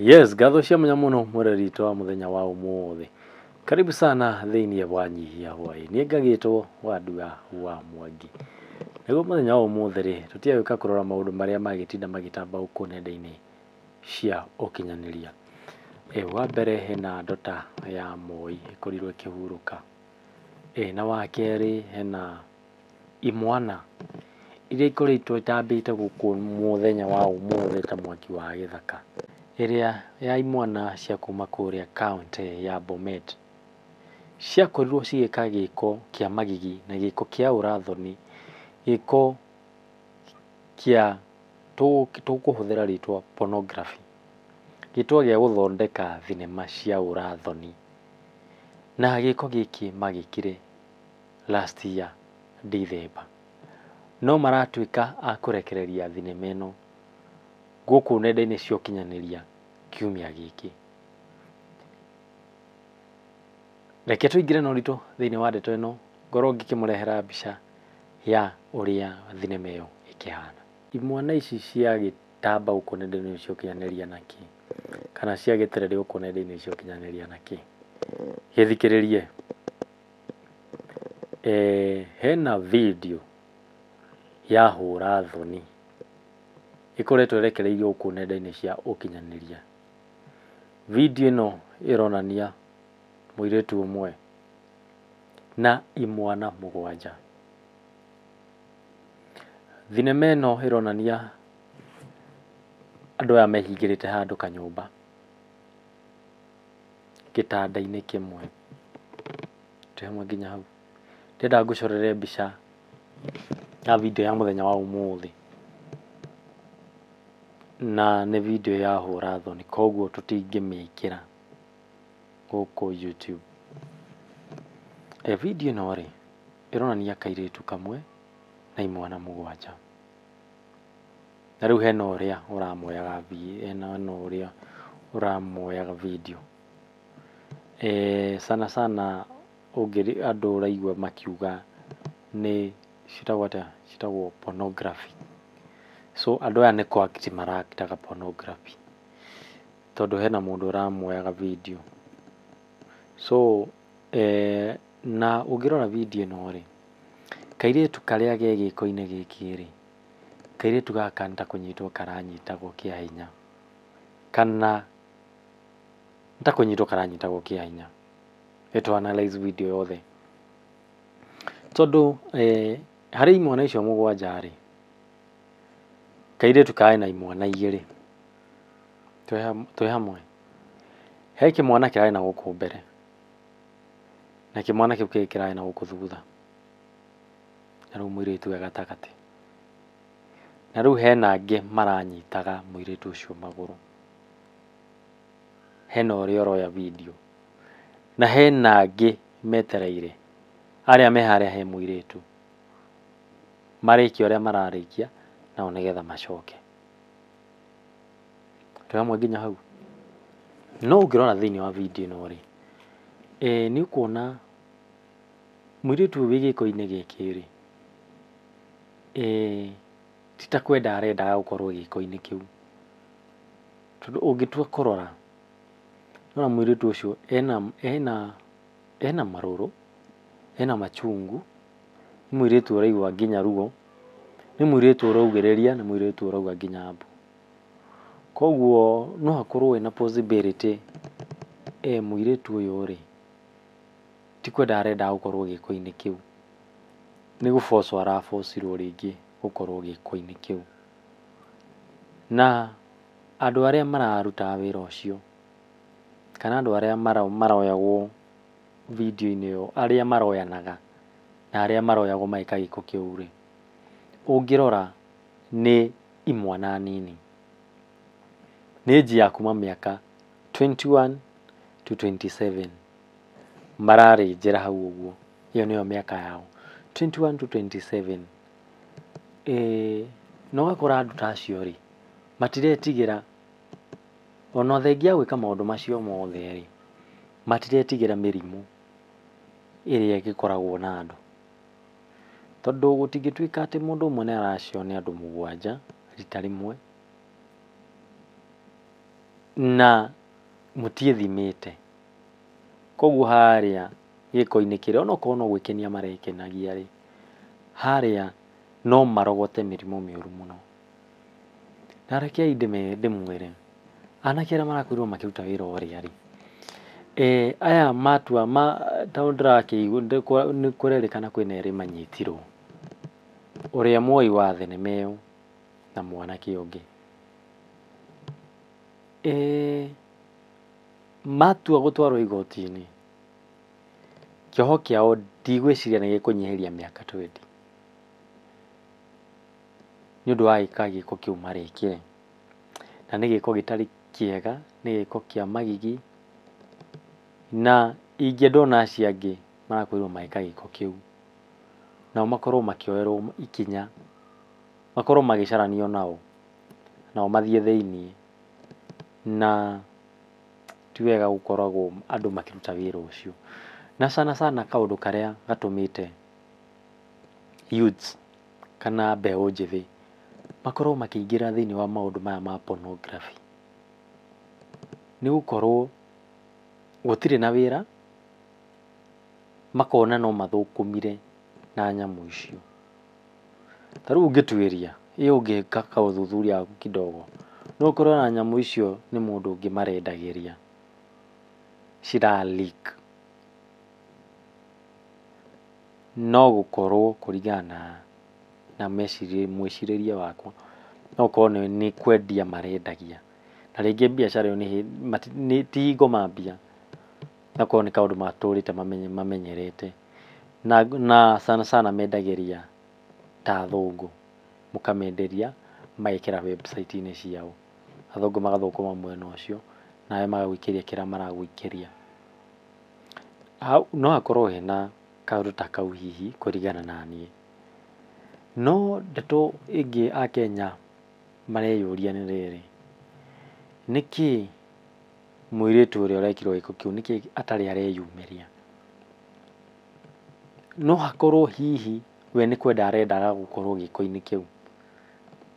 Yes, ngatho cia mwanya mũno mwereri witũ wa mũthenya wa ũmũthĩ. Karibu sana thĩinĩ wa Nyihia Hwaĩ. Niĩ ngagĩtwo Wandua wa Mwangi. Nĩguo mũthenya wa ũmũthĩ rĩ, tũtigagĩũka kũrora maũndũ marĩa magĩtinda magĩtamba gũkũ nenda-inĩ cia ũkinyanĩria. Wa mbere hena ndota ya Moi ĩkorirwo ĩkĩhurũka. Na wa kerĩ hena imwana iria ikoretwo itambĩte gũkũ mũthenya wa ũmũthĩ ta mwaki wa gĩthaka. Ĩrĩa ya imwana cia kuma kũrĩa kaũntĩ ya Bomet ciakorirwo cigĩka gĩko kĩa magigi na gĩko kĩa ũrathoni, gĩko kĩa tũkũhũthĩra rĩtwa pornography, gĩtwa gĩa gũthondeka thinema cia ũrathoni. Na gĩko gĩkĩ magĩkire last year December. No maratuĩka a kũrekereria thinema ĩno gũkũ nenda-inĩ cia ũkinyanĩria kiumia gĩkĩ. Reke tũingĩre na ũritũ thĩinĩ wa ndeto ĩno, ngorwo ngĩkĩmũrehera mbica ya ũrĩa thinema ĩyo ĩkĩhana. Imwana ici ciagĩtamba gũkũ nenda-inĩ cia ũkinyanĩria nakĩ? Kana ciagĩterere gũkũ nenda-inĩ cia ũkinyanĩria nakĩ? Gĩthikĩrĩrie. Hena video ya hũra thoni ĩkoretwo ĩrekereirio gũkũ nenda-inĩ cia ũkinyanĩria. Video ĩno ĩronania mũirĩtu ũmwe na imwana mũgwanja. Thinema ĩno ĩronania andũ aya mehingĩrĩte handũ kanyũmba gĩtanda-inĩ kĩmwe. Twĩ hamwe nginya hau. Ndĩrenda ngũcorere mbica ya video ya mũthenya wa ũmũthĩ, na nĩ video ya hũra thoni koguo tũtingĩmĩkĩra gũkũ YouTube. Video ĩno rĩ, ĩronania kairĩtu kamwe na imwana mũgwanja. Na rĩu hena ũrĩa ũramoyaga hena ũrĩa ũramoyaga video. Sana sana andũ ũraigua makiuga nĩ ciĩtagwo atĩa? Ciĩtagwo pornography. So andũ aya nĩ kũ act mara-act aga pornography tondũ hena mũndũ ũramoyaga video. So na ũngĩrora video ĩno rĩ, kairĩtu karĩa ge gĩko-inĩ gĩkĩ rĩ, kairĩtu gaka nĩ ta kũnyitwo karanyitagwo kĩa hinya, kana nĩ ta kũnyitwo karanyitagwo kĩa hinya. Nĩ analyze video yothe tondũ harĩ imwana icio mũgwanja rĩ, kairĩtu karĩ na imwana igĩrĩ. Twĩ hamwe. He kĩmwana kĩrarĩ na gũkũ mbere na kĩmwana kĩu kĩngĩ kĩrarĩ na gũkũ thutha, na rĩu mũirĩtu e gatagatĩ. Na rĩu hena angĩ maranyitaga mũirĩtu ũcio magũrũ, hena ũrĩa ũroya video na hena angĩ metereire arĩa me harĩa he mũirĩtu marĩkie ũrĩa mararĩkia nao nĩgetha macoke. Twĩ hamwe nginya hau. No ũngĩrora thĩinĩ wa video ĩno rĩ, nĩ ũkuona mũirĩtu ũyũ wĩ gĩko-inĩ gĩkĩ rĩ, ti ta kwenda arendaga gũkorwo gĩko-inĩ kĩu. Tondũ ũngĩtua kũrora, nĩwona mũirĩtu ũcio ena marũrũ, ena machungu, nĩ mũirĩtu ũraigua nginya ruo, nĩ mũirĩtu ũraugĩrĩria, nĩ mũirĩtu ũrauga nginya mbu. Koguo no hakorwo hena possibility mũirĩtu ũyũ rĩ, ti kwenda arendaga gũkorwo gĩko-inĩ kĩu, nĩ gũbocwo arabocirwo rĩngĩ gũkorwo gĩko-inĩ kĩu. Na andũ arĩa mararuta wĩra ũcio kana andũ arĩa maroyagwo video-inĩ ĩyo, arĩa maroyanaga na arĩa maroyagwo magĩka gĩko kĩu rĩ, ũngĩrora nĩ imwana nini. Nĩ age ya kuma mĩaka 21 to 27 mararĩ njĩra hau ũguo, ĩyo nĩyo mĩaka yao 21 to 27. Na ũgakora andũ ta acio rĩ, matiretigĩra ona thengia ya gwĩka maũndũ macio mothe rĩ, matiretigĩra mĩrimũ ĩrĩa ĩgĩkoragwo na andũ. Tondũ gũtingĩtuĩka atĩ mũndũ ũmwe nĩ aracio nĩ andũ mũgwanja rita rĩmwe. Na mũtiĩthimĩte. Koguo harĩa gĩko-inĩ kĩrĩa onokorwo no gwĩkenia marekenagia rĩ, harĩa no marogote mĩrimũ mĩũru mũno. Na rekei ndĩmwĩre, anake arĩa marakorirwo makĩruta wĩra ũrĩa rĩ, aya matua ma tondũ ndĩrakĩigua nĩ kũrerĩkana kwĩna erĩ manyitirwo. Ũrĩa mwoi wa thenema ĩyo na mwanake ũngĩ. Matua gũtwarwo igoti-inĩ, kĩoho kĩao ndigwĩciria nĩ gĩkũnyihĩria mĩaka 20 nĩ ũndũ wa gwĩka gĩko kĩu marekire. Na nĩ gĩko gĩtarĩ kĩega, nĩ gĩko kĩa magigi, na ingĩenda ona acio angĩ marakorirwo magĩka gĩko kĩu, nao makorwo makĩoerwo ikinya, makorwo magĩcaranio nao, nao mathiĩ thĩiniĩ. Na ti wega gũkoragwo andũ makĩruta wĩra ũcio. Na sana sana kaũndũ karĩa gatũmĩte youths kana mbeũ njĩthĩ makorwo makĩingĩra thĩiniĩ wa maũndũ maya ma pornography nĩ gũkorwo gũtirĩ na wĩra, makona no mathũkũmire na nyamũ icio. Ta rĩu ũngĩtuĩria, ĩ ũngĩka kaũthuthuria waku kidogo, no ũkore ona nyamũ icio nĩ mũndũ ũngĩ marendagĩria, cira leak. No gũkorwo kũringana na mwĩcirĩrie wakwa, no gũkorwo nĩ kwendia marendagia. Na rĩngĩ biacara ĩyo nĩ ti hingo mambia, no gũkorwo nĩ kaũndũ matũrĩte mamenyerete. Na sana sana mendagĩria ta athũngũ, mũkamenderia magekĩra website-inĩ ciao. Athũngũ magathũkũma mwena ũcio, nawe magagũikĩria kĩrĩa maragũikĩria. Hau no hakorwo hena kaũndũ ta kau hihi kũringana na niĩ. No ndeto ĩngĩ akenya mareyũria nĩ rĩrĩ, nĩkĩ mũirĩtu ũrĩa ũrekirwo gĩko kĩu nĩkĩ atarĩ areyumĩria? No hakorwo hihi we nĩ kwenda arendaga gũkorwo gĩko-inĩ kĩu.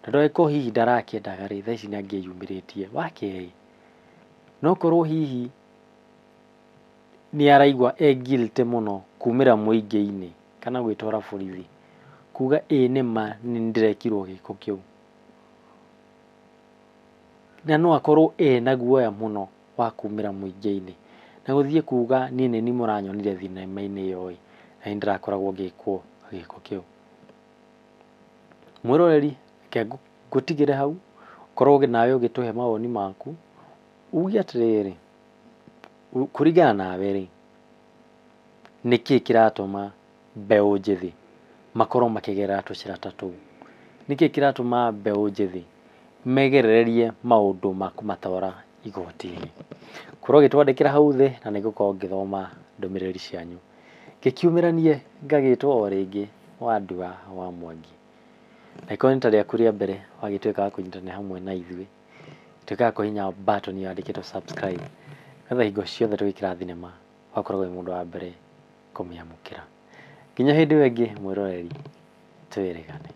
Tondũ angĩkorwo hihi ndarakĩendaga rĩ, thaa ici nĩ angĩyumĩrĩtie. Wa kerĩ, no korwo hihi nĩ araigua e guilty mũno kumĩra mũingĩ-inĩ kana gwĩtwara borithi kuga ĩĩ nĩma nĩ ndĩrekirwo gĩko kĩu. Na no akorwo ena guoya mũno wa kumĩra mũingĩ-inĩ na gũthiĩ kuga niĩ nĩ niĩ mũranyonire thinema-inĩ ĩyo ĩ, na nĩ ndĩrakoragwo ngĩkwo gĩko kĩu. Mwĩroreri, reke ngũtigĩre hau, ũkorwo nawe ũgĩtũhe mawoni maku, uge atĩrĩrĩ, kũringana nawe rĩ, nĩkĩ kĩratũma mbeũ njĩthĩ makorwo makĩgerera tũcĩra ta tũu? Nĩkĩ kĩratũma mbeũ njĩthĩ megerererie maũndũ ma kũmatwara igoti-inĩ? Korwo ũgĩtwandĩkĩra hau thĩ na nĩngũkorwo ngĩthoma ndũmĩrĩri cianyu. Ngĩkiumĩranie ngagĩtwo o rĩngĩ Wandua wa Mwangi. Na ĩkorwo nĩ rita rĩaku rĩa mbere wagĩtuĩka wa kũnyitanĩra hamwe na ithuĩ, tuĩka wa kũhihinya button ĩyo yandĩkĩtwo subscribe, nĩgetha hingo ciothe tũgĩkĩra thinema ũgakoragwo wĩ mũndũ wa mbere kũmĩamũkĩra. Nginya hĩndĩ ĩyo ĩngĩ mwĩroreri, twĩrĩgane.